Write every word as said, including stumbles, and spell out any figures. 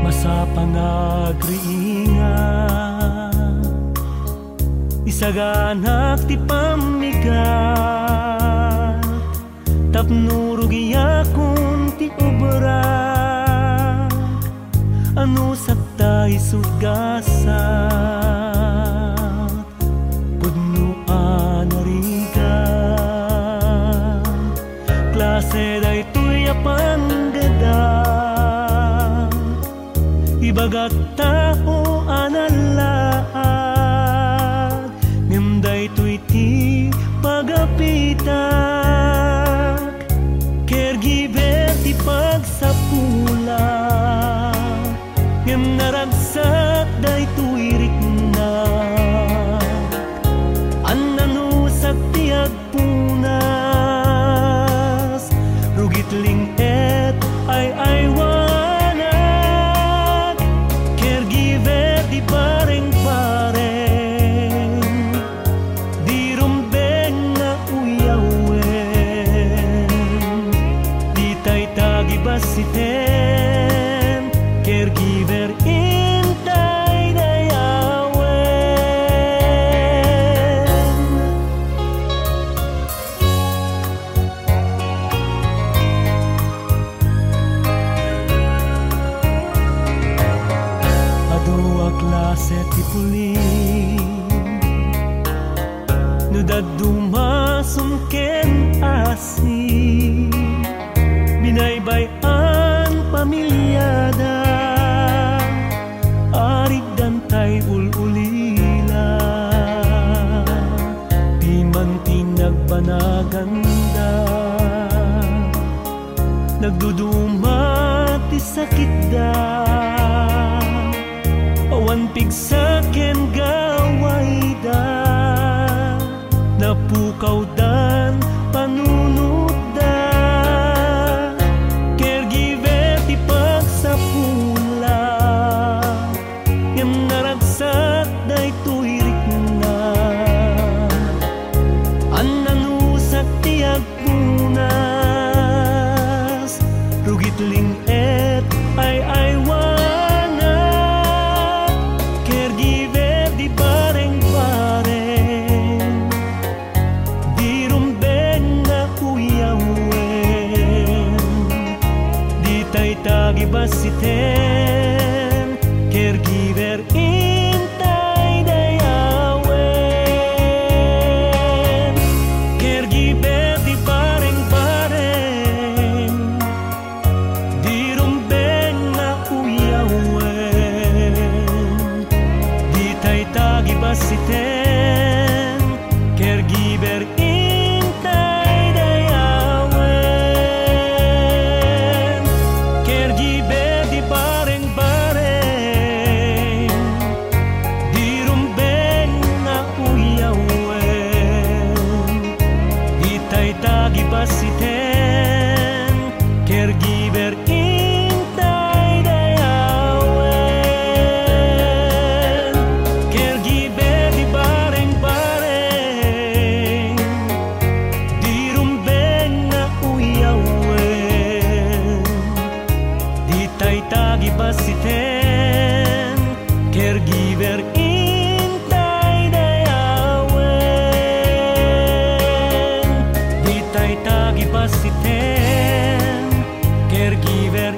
Masapang agriinga, isaganak ti pammigat, tapno rugiakon ti obra. Anusak ta isut' gasat, pudno a narigat. Klase daytoy a panggada, ibagat tao a nalaag, ngem daytoy ti pagapitak. Caregiver ti pagsapulak, ngem naragsak daytoy riknak. Annanusak ti agpunas, rugit ling-et ay-aywanak. Caregiver ti pareng-pareng, di rumbeng nga uyawen. Ditay tagibassiten, caregiver intay dayawen. Adu a klase ti puling, no dadduma sumken asi, binaybay-an pamiliada, arigdan tay ul-ulila, piman ti nagbanaganda. Nagduduma ti sakitda, awan pigsa ken gawayda, napukawdan panunotda. Caregiver ti pagsapula, ngem naragsak daytoy rikna. Annanusak ti agpunas, rugit ling-et ay-aywanak. Caregiver di bareng-bareng, di rumbeng nga uyawen. Ditay tagibassiten, caregiver intay dayawen. Caregiver di bareng-bareng, di rumbeng nga uyawen. Ditay tagibassiten, caregiver intay dayawen. Caregiver di bareng-bareng, di rumbeng nga uyawen. Ditay tagibassiten, caregiver intay dayawen. Caregiver di bareng-bareng, di rumbeng nga uyawen. Ditay tagibassiten, caregiver intay dayawen. Ditay tagibassiten, caregiver